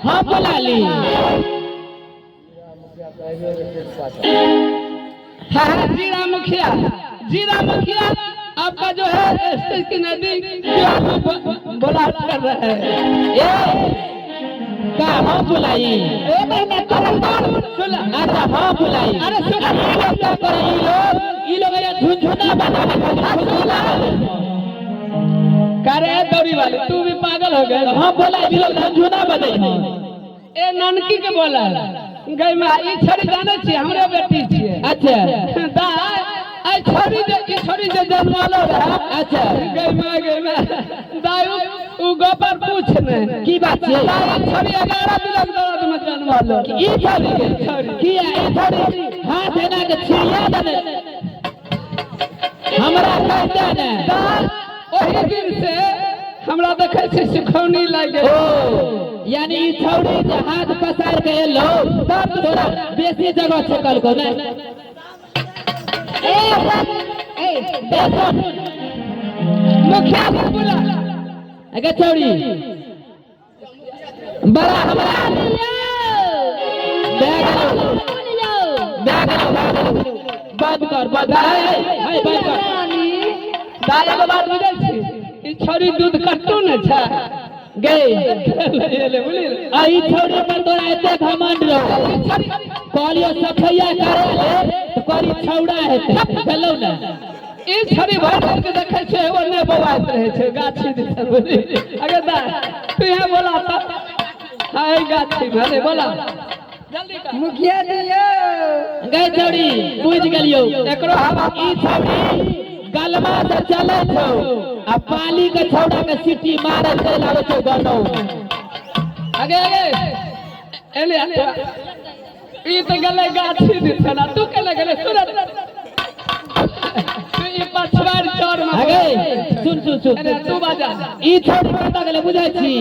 हम बोला ली। हाँ हाँ, जीरा मुखिया, जीरा मुखिया आपका जो है स्टेज की नदी जो आपको बोला कर रहे हैं। ए का हम बुलाई? ए महीना करन सुन। अच्छा हम बुलाई। अरे सुन। ई लोग का करे, ई लोग ये झुनझुना बजावे, झुनझुना। करे दौड़ी वाली, तू भी पागल हो गए। हम बोला ई लोग झुनझुना बजै है। ए ननकी के बोला गई मां, ई छड़ी जाने छी, हमरे बेटी छिए। अच्छा। दाय आई छड़ी जे, ई छड़ी जे जन्मलो रहे। अच्छा। गई मां, गई मां दाय, उ गोपर पूछ ने की बात छै? दाय ई छड़ी 11 दिनक दर्द में जन्मलो। ई छड़ी किया? ई छड़ी हाथ एना के छिड़िया देने हमरा कहते ने। दाय ओही दिन से हमरा देखै छी सुखौनी लागे। ओ यानी ई छौड़ी जे हाथ पसार के एलो तब तोरा बेसी जगह छकल को ने। ए ए देखो मुखिया के बोला। अगे छौड़ी बड़ा हमरा दे गेलो, दे गेलो, दे गेलो। बंद कर, बंद है, बंद कर। दाय एगो बात बुझै छी, ई छौड़ी दूध कट्टू ने छै। गई एले बुझली। आ ई छौड़ी पर तोरा एते घमंड रहो, कहलियो सफैया करे ले तो कहली छौड़ा हेतै, भेलौ ने? ई छड़ी भरि भरि के देखै छै ओने बौआइत रहै छै गाछी दिसन, बुझली। अगे दाय तू यहाँ बोला त हाय गाछी भरे बोला जल्दी कर। मुखिया जी यो। गई छौड़ी बुझ गेलियो। एकरो हवा। ई छौड़ी गलमा से चलै छौ आ पाली के छौड़ा के सीटी मारे चलि आबै छौ गनौ। अगे अगे एले ई त गेलै गाछी दिसन आ तू केने गेलै? सुन, तू ई पछवाड़ चौर में। अगे सुन सुन सुन। एने तू बाजा। ई छौड़ी कतऽ गेलै बुझै छी?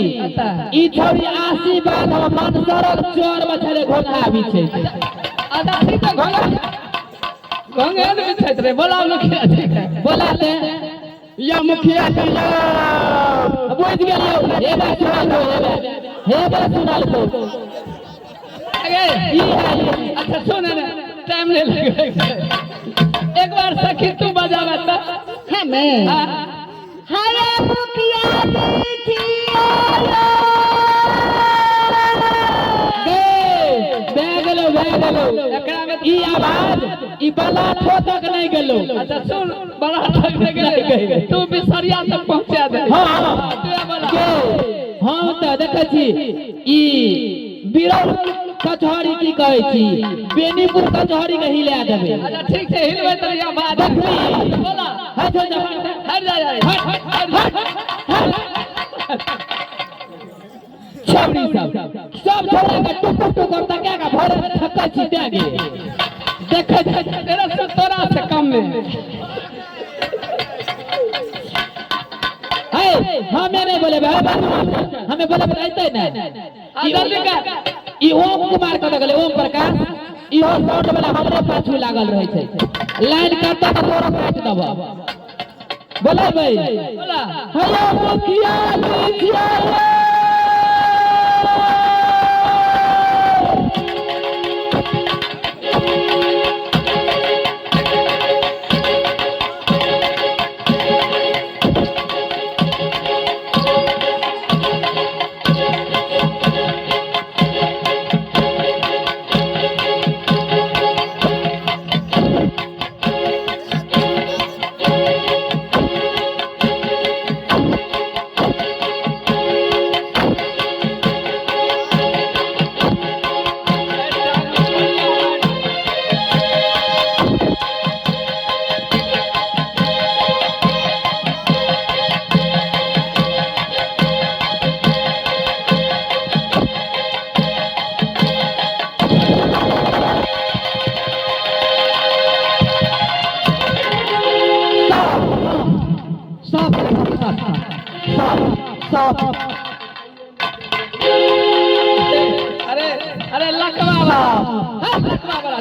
ई छौड़ी आशी बाद हम मनसरक चौर में छलै, घोंघा आबी छै। अच्छा ठीक है, घोंघा घोंघे ने बिछैत रहे। बोला मुखिया जी के। बोला ते। या मुखिया जी यो। बुझ गेलियौ, हे बा सुनाल को, हे बा सुनाल को। अगे ई है। अच्छा सुन ने, टाइम नहीं लगेगा। एक बार सखी तू बजावे त। हमें हाँ। हरे मुखिया जी गे भए गेलौ, भए गेलौ। एकरा में ई आवाज ई बला ठो तक नहीं गेलौ। अच्छा सुन, बड़ा ठग दे गेलै, तू बिसरिया तक पहुंचा दे। हाँ हाँ। तू बोला। गे हम तऽ देखै छी ई बिरौल कचहरी की कहै छी, बेनीपुर कचहरी के हिला देबै। अच्छा ठीक छै, हिलबै त या बाद। देखबी। बोला। हट जा। हट जा, हट हट हट। छौड़ी सब सब छौड़ा के टुक टुक टुक तकिया के भरे थकै छी तें गे देखै छी। तेरा से तोरा से कम में। है हमें नहीं बोले भाई, हमें बोले बताइते ने। आ जल्दी कर। ई ओम कुमार कतऽ गेलै? ओम प्रकाश इहो साउंड वाला हमरे पाछू लागल रहै छै। लाइन काटता तऽ तोरो काटि देबऽ। बोलेबै? बोला। हेलो मुखिया मुखिया। साफ साफ साफ साफ। अरे अरे लकवा वाला, हाँ, लकवा वाला।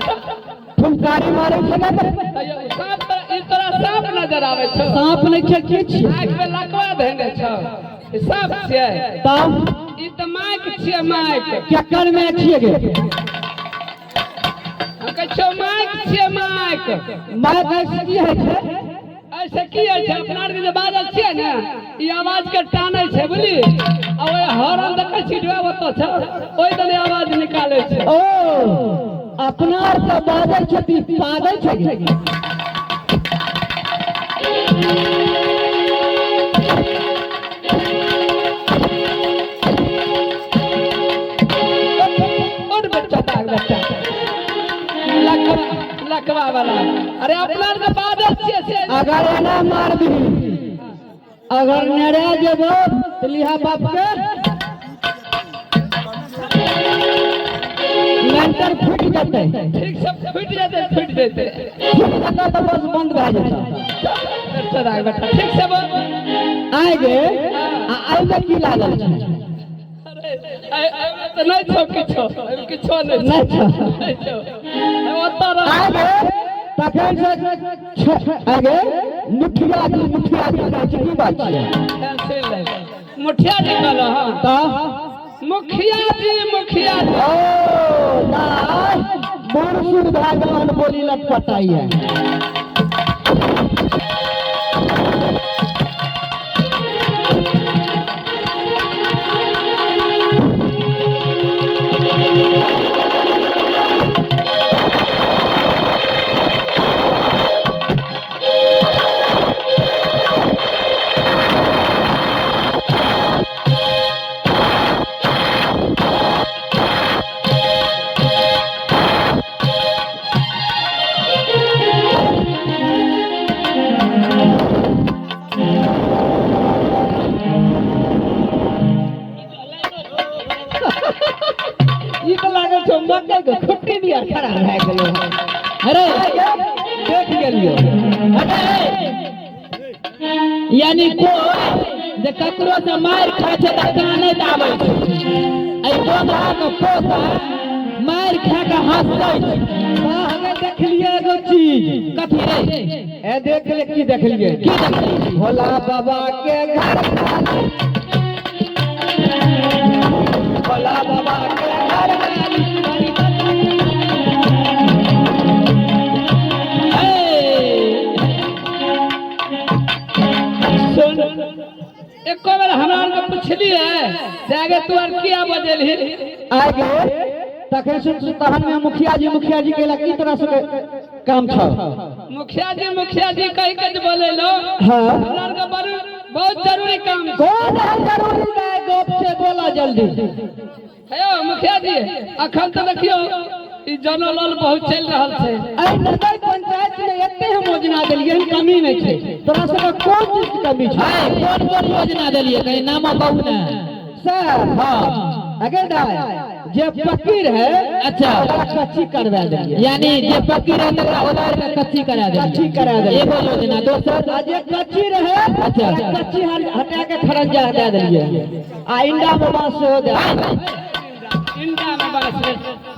फुलकारी मारे छै ने। तैयो सांप ई तोरा सांप नजर आबै छौ? सांप नहीं छै, की छी? आँख में लकवा धेने छौ, ई सांप छियै? तब ई तऽ माइक माइक छियै माइक। केकर माइक छियै गे? हम कहै छियौ माइक छियै माइक। माइक ऐसे की होइ छै? ऐसे की होइ छै, अपना आरके जे बाजल छियै ने, ई आवाज के टानै छै, बुझली? आ ओहि हॉर्न देखै छी जे ओतऽ छै, ओहि दने आवाज निकालै छै। ओ अपना आर के बाजै छै तऽ ई पागल छै गे? उठ बच्चा, ताक बच्चा लकवा लकवा वाला। अरे अपना आरके बाजल छियै से। अगर एना मार दही, अगर नरा जेबो तऽ लिहा बाप के लेंटर फूटि जेतै। ठीक से फुटि जेतै, फुटि जेतै। फूटि जेतै तऽ बस बंद भए जेतै। बच्चा ताक बच्चा, ठीक से बोल। आइ गे, आ एहिमे की लागल छै? अरे एहिमे तऽ नहि छौ किछो, एहिमे किछो नहि छौ। नहि छौ। नहि छौ। ओतऽ रह। आइ गे, तखन से आइ गे, मुखिया जी मुखिया जी कहै छै, की बात छियै? सुनि ले। मुखिया जी कहलहुँ हँ। तऽ मुखिया जी मुखिया जी। ओ दाय बूढ़ सूढ़ भए गेल, बोली लटपटाई है। ई तऽ लागल छौ मकई के खुट्टी दिया खड़ा भए गेलो। अरे देख गेलियो। यानी कोई जे ककरो से मारि खाइ छै तऽ कानैत आबै छै, एहि बोधा के पोता मारि खा के हंसै छै। हमे देखलियै एगो चीज। कथी रे? ए देख ले की देखलियै। की देखलियै? भोला बाबा के घर, भोला बाबा के घर। सुन, एको बेर हमरा आरके पुछलियै जे आगे तू आर किया बजेलही? आइ गे, तखन सुन सुन, तहन में मुखिया जी मुखिया जी कहला, की तोरा सबके काम छौ? मुखिया जी मुखिया जी कहि के जे बोलेलो। हाँ। हमरा आरके बड़ बहुत जरूरी काम छै। कौन है जरूरी नहीं गप से, बोला जल्दी। हेयो मुखिया जी, अखन तऽ देखियौ ई जनल बहुत चलि रहल छै। एहि नगर पंचायत में एते हम योजना देलियै, कमी नहि छै। तोरा सबके कोन चीज के कमी छै? हाय, कोन कोन योजना देलियै, कहीं नामो कहू ने। सर। हाँ। अगर दाय जे पक्की रहे, अच्छा। ओकरा कच्ची करवा देलियै। यानी जे पक्की रहे तकरा उतारि के कच्ची करा देलियै। कच्ची करा देलियै। एगो योजना दोसर। आ जे कच्ची रहे, अच्छा। ओकरा कच्ची हटा के खरंजा दे देलियै, आ इंडा में बांस सेहो दे देलियै। इंदिरा में बास रे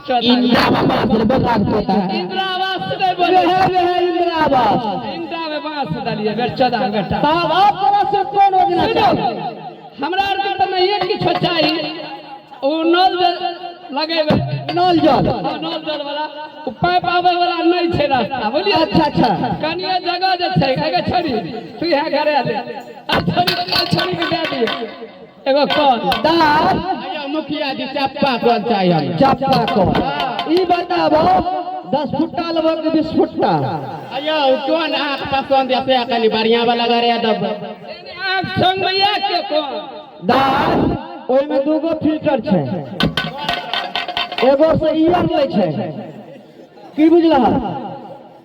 चौथा। इंदिरा में बाँस रे बोका के पोता। इंदिरा आवास नहि बोले। वेहे वेहे इंदिरा आवास। इंदिरा में बांस देलियै बेटा बेटा। तब आप तोरा से कोन योजना सुनू, चाही? हमरा आरके तऽ नहिये किछो चाही, ओ नल जल लगेबै। नल जल। हाँ, नल जल वाला ओ पाइप आबै वाला नहि छै रास्ता, बुझलियै? अच्छा अच्छा। कनिये जगह जे छै, एगो छोड़ी तू यहाँ घरे दे, आ छोड़ी आ छोड़ी के दे दियौ एगो कल। दाल। मुखिया जी, चप्पा कल चाहिए हमें। चप्पा कल। ई बताबो, 10 फुट्टा लेबो कि 20 फुट्टा? अयो, कौन अहाँके पसंद है से कनी बढ़िया वाला घरे दब। आँख संग में या के कोन दाल, ओहिमे दूगो फिल्टर छै, एगो से ईयर लै छै, की बुझलह,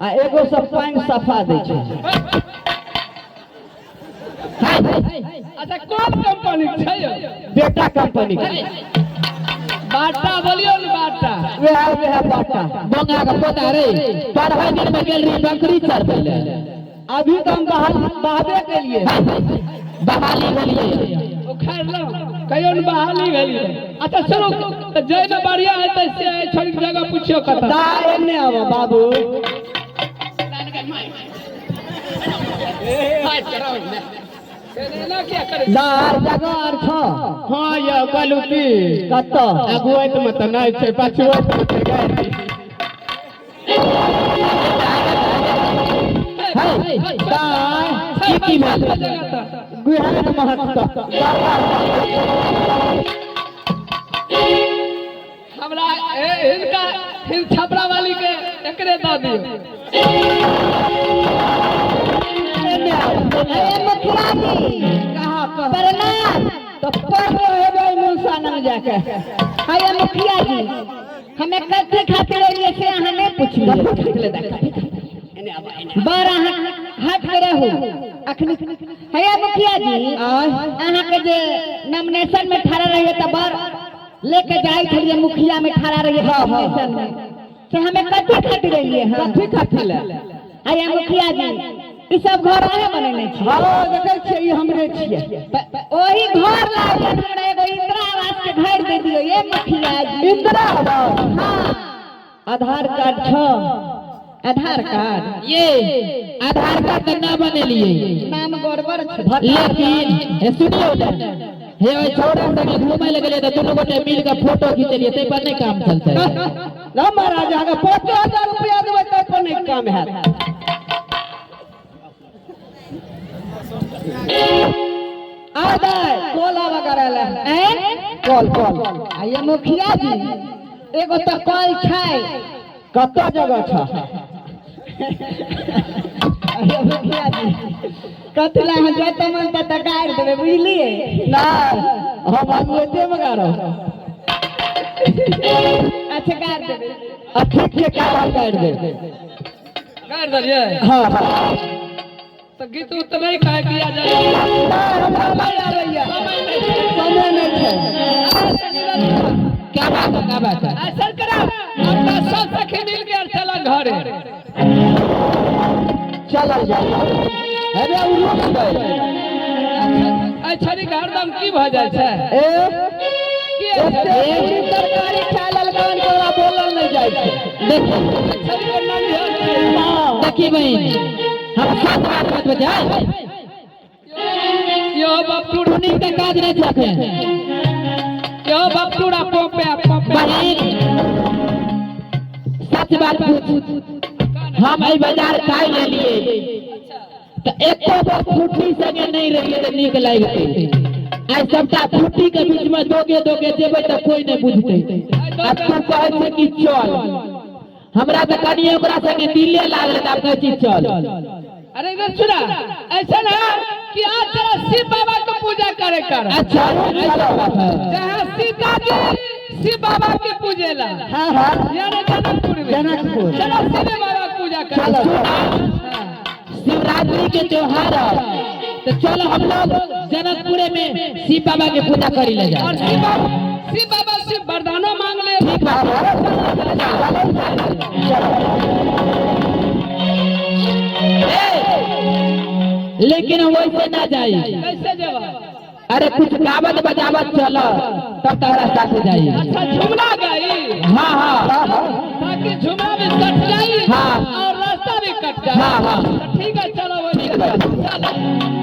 आ एगो से पानि सफा दै छै। अच्छा, कोन कंपनी छै यौ? बेटा कंपनी के। बाटा बोलियौ ने, बाटा। वएह वएह बाटा। बोंगा के पोता रे, पढ़ाई दिन में गेल रही बकरी चरबै ले। अभी तो हम बहाल बहाबे के लिए। बहाली भेलियै। उखाड़ि लो कहियो ने, बहाली भेलियै। अच्छा सुनू तऽ, जाहिमे बढ़िया हेतै से छोड़ी के जगह पुछियौ कतऽ। दा एने आबो बाबू। एना किया करै दार जगह आर छौ? हाँ यौ, कहलू की, कतऽ? अगुआइत मे तऽ नहि छै, पछुआइत मे छै गाड़ी। है दाय की की भेल? गुहात महक। हमरा हिनका हिन छपरा वाली के एकरे दऽ दियौ। अरे मुखिया जी, प्रणाम। तऽ पढ़ हेबै मुसा नंग जाके। अरे मुखिया जी, हमें कथी खातिर एलियै से अहाँ नहि पुछलियै। बड़ अहाँ हट के रहू अखनी। हे मुखिया जी, अहाँ के जे नॉमिनेशन में ठड़ा रहिए तऽ बड़ लेके जाइ छलियै, मुखिया में ठड़ा रहिए नॉमिनेशन में, से हमें कथी खातिर एलियै हँ? कथी खातिर ले? अरे मुखिया जी, ई सब घर अहें बनेने छी? हँ, देखै छियै, ई हमरे छियै। ओही घर लागे हमरा एगो इंदिरा आवास के घर दे दियौ ये मुखिया जी। इंदिरा आवास? हाँ। आधार कार्ड छौ? आधार कार्ड? ये आधार कार्ड तऽ ना बनेलिए। नाम गड़बड़ छै। लेकिन हे सुनियौ ने, हे ओहि छौड़ा संगे घूमे लए गेलियै तऽ दुनू गोटे मिल के फोटो खिचेलियै, ताहि पर नहि काम चलतै। ना महाराज, अहाँके 5000 रुपया देबै ताहि पर नहि काम हैत। आ दाय, कॉल आवा करे ले। ऐं? Call, call. आ ये मुखिया जी, एगो तऽ कल छै। कतऽ जगह छ? अरे मुखिया जी, कथी ला अहाँ जतऽ मन ततऽ गाड़ि देबै, बुझलियै? नहि, हम अगुएते में गाड़ब। अच्छा, गाड़ि देबै। आ ठीक छै, काल्हि हम गाड़ि देब। गाड़ि देलियै? हाँ। तऽ गीत उत नहि कहे दिया जाय। नहि, हमरा नहि आबैया, समय नहि छै। क्या बात है, क्या बात है? ऐसा करा, अपना सब सखी मिल के चला घरे। चलल जाय। अरे, ओ रुक गए। अच्छा, के हरदम की भऽ जाइ छै? ए की? एते पूरी तरकारी खाय लेलकै, ओकरा बोलल नहि जाइ छै। देखी। छड़ी के नानी। देखी बहिन, हम सच बात बतबै छी। यो बाप टूनिंग के काज नहि छै अखन। यो बाप टूरा पोपे पोपे। बहिन, सच बात पूछ, हम एहि बाजार खाइ लेलिए तऽ एको गो फूटी संगे नहि रहिए तऽ नीक लगतै। आइ सबटा फूटी के बीच में दोगे दोगे जेबै तऽ कोई नहि बुझतै। आ तू कहै छै कि चल, हमरा तऽ कनिए ओकरा संगे दिले लागल तऽ आब कहै छी चल। अरे इधर सुना, ऐसा ना कि आज जरा शिव बाबा के पूजा करे कर। अच्छा, ऐसा बात है। जहाँ सीता जी शिव बाबा के पूजेला। हाँ हाँ यानी जनकपुर में। जनकपुर। चलो, शिव बाबा के पूजा करे। चलो। शिवरात्रि के त्योहार है तो चलो, हम लोग जनकपुरे में शिव बाबा के पूजा करी ले और जाए। शिव बाबा से वरदानो मांग ले। ठीक बात है। ए, लेकिन हम वैसे ना जाई। कैसे जवाब? अरे, कुछ गावत बजावत चलो, तब तारा साथ जाई। अच्छा, झुमला गाई? हाँ। ताकि झुमला भी कट जाए हाँ। और रास्ता भी कट जाए। हाँ। तो ठीक है, चलो वही चलो।